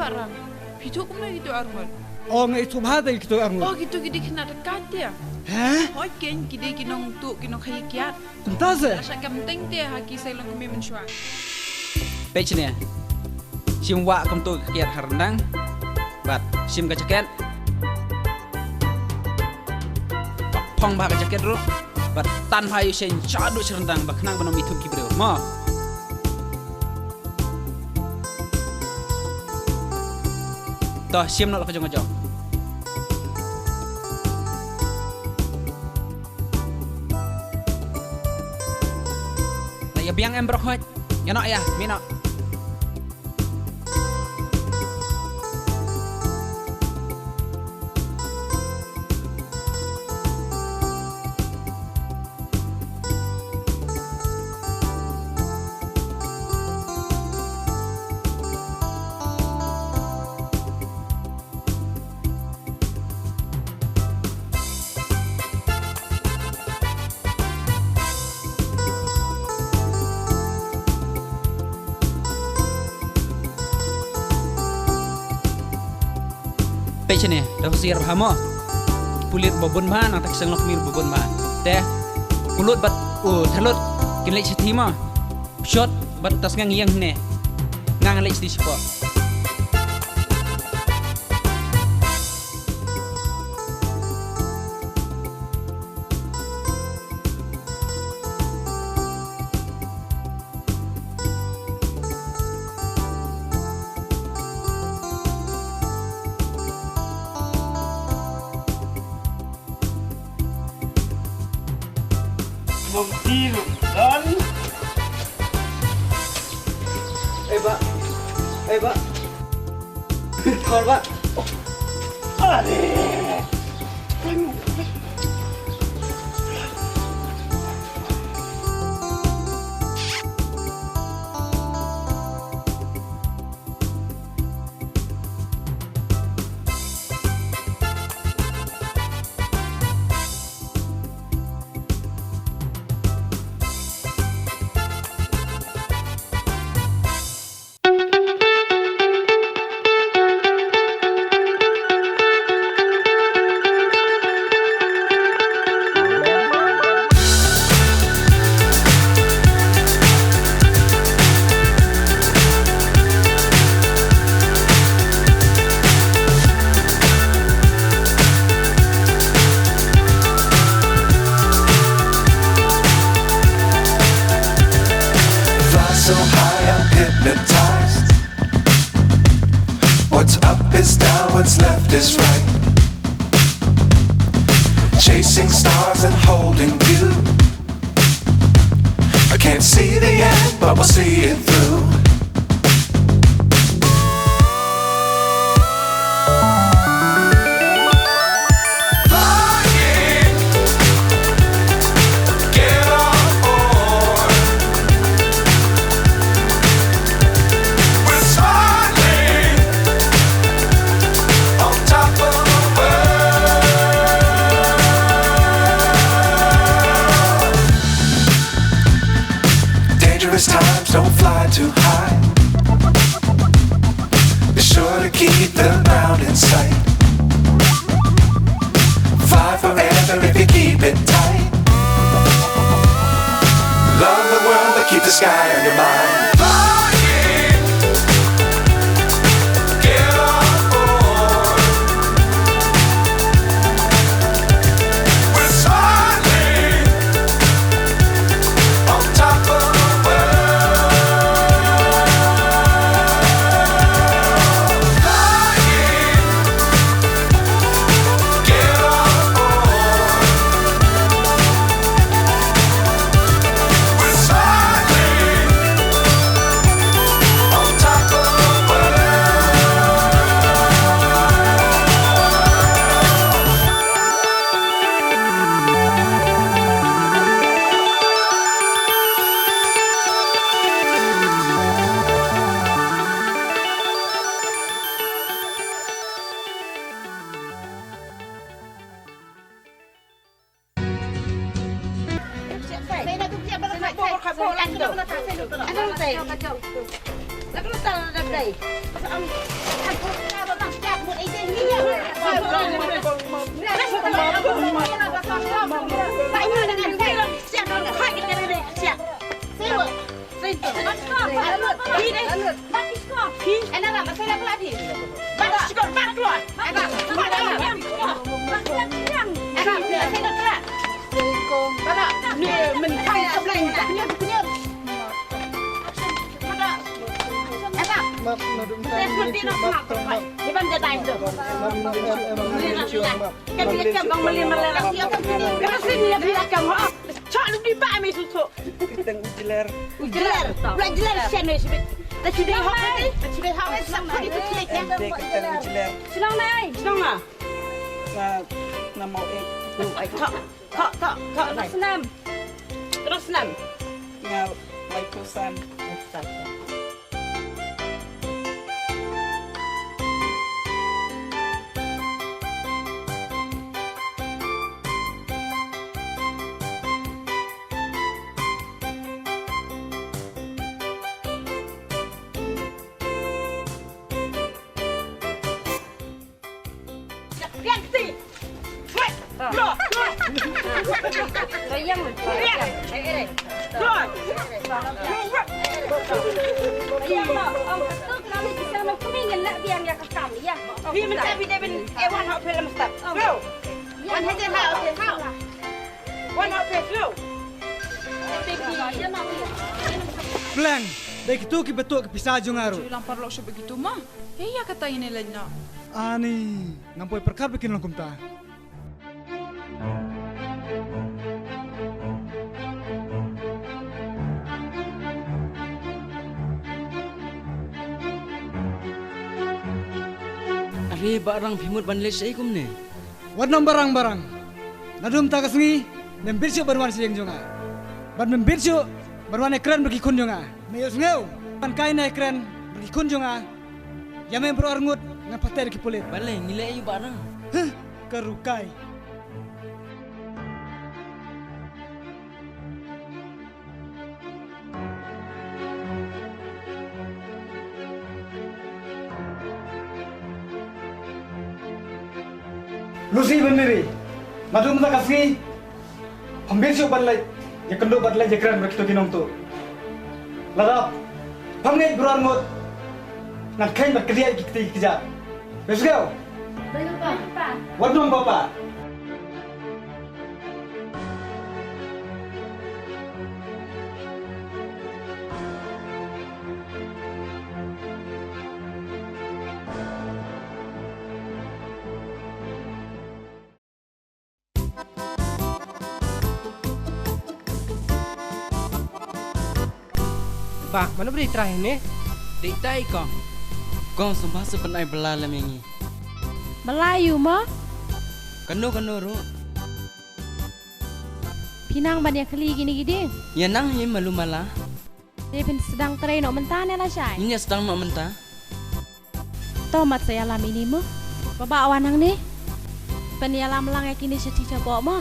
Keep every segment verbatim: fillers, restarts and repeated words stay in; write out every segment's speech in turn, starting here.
Aram. Phi tuh kumno kito arngut? O, nga ituh bha te kito arngut. O, kito ki dei khynnah da ka te. He? Hoi, kein ki dei ki nongtuh, ki nongkhaii kiad. Kumta se? Lashai kam teng te ha ki seng long kmie mynshuwa. Peit shane. Shim wah kumto ka kiad ha ryndang. Bad shim ka jaket. Phong bha ka jaket ruh. Bad tan bha ïa u shen shaduh sha ryndang ba khnang ban ym ïathuh ki briew. Mo. To, shim noh la ka jong ka jong. La ïa biang em bro hoi. Ïa noh ïa, mih noh. Peit shane, da husiar bha mo. Pulit ba bun bha, nangta ki seng lok mil ba bun bha. Te, u Lut bad u Thalut kin leit shathie mo. Shot bad ta sngang ïeng ne. Nga ngan leit shathie shapoh. Mom, di, don. Eh, Bah. Eh, Bah. Kor, Bah. Aduh. Fly so high, I'm hypnotized. What's up is down, what's left is right. Chasing stars and holding you. I can't see the end, but we'll see it through. Flying, get on board. We're smiling on top of the world. Dangerous times, don't fly too high. Be sure to keep the ground in sight. Fly forever if you keep it tight. Love the world, but keep the sky on your mind. Flying, get on board. We're smiling on top of the world. Flying, get on board. We're smiling on top of the world. Kyrteng u Jler. U Jler. Pla Jler shen wei shibit. Ta shu dei hok ni. Ta shu dei hok ni. Shu dei hok ni. Kyrteng u Jler. Shnong nai. Shnong na. Nga na Mawei. Mawei. Thok, thok, thok, thok. Terus nam. Terus nam. Nga Waikosan. Pleng, dei kitu ki betuk ki pisa jong nga ruh. Ju lang paralok shu begitu ma. Hei, ïa kata ine leit noh. Ani, ngam poi pyrkhat ba kin long kumta. Are Bah Rang, phi mut ban leit shaei kumne? Wat nym barang barang. Naduh mynta ka sngi mem bit shuh ban wan sha ïing jong nga. Bad mem bit shuh ban wan ïakren bad ki khun jong nga. Me ïohsngew? Ban kai ne ïakren bad ki khun jong nga, ïa me baroh arngut ngan pat teh da ki pulit. Balei, ngi leh aïu Bah Rang? Huh, ka rukai. Lucy bad Mary, naduh mynta ka sngi phim bit shuh ban leit ïakynduh bad leit ïakren bad kito ki nongtuh. Lada phim ngeit baroh arngut, ngan kheiñ bad kdiah ïa ki kti ki kjat. Phi sngewbha? Wat nym papa. Bah, mano ba dei trai ne? Dei tai kong. Kong, sngewbha sa pynai bylla lem ïa ngi. Bylla aïu mo? Kano kano ruh. Phi nang ban ïa khlieh kine ki ding? Ïa nang hi malu mala. Te phin sdang trei noh mynta ne lashai? Ngin ïa sdang noh mynta. To mat sa ïalam ine mo. Ba ba wan hangne. Phin ïalam lang ïa kine sha ti sha bo mo.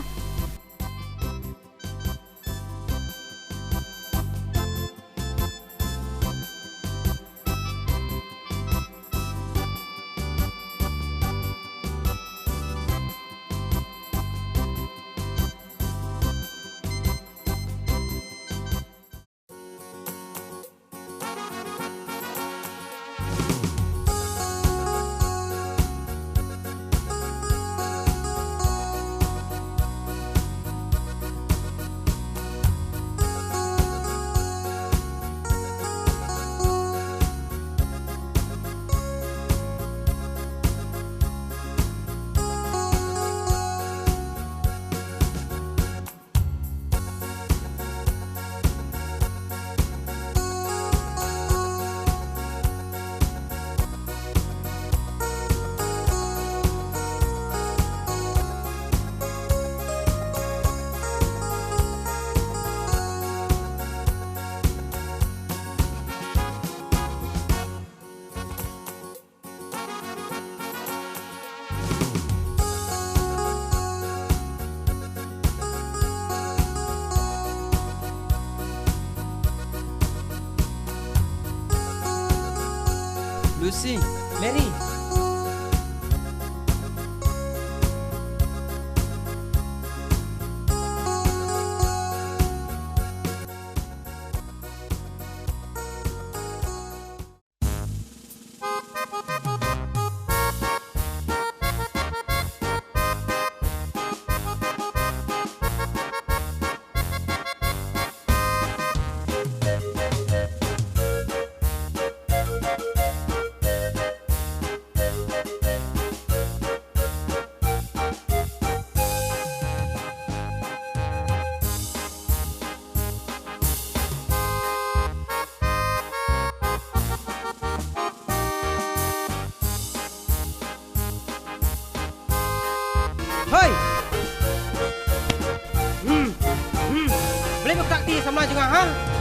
Mary. Hoi! Hmm, hmm. Balei ba kata kti samla jong nga, ha?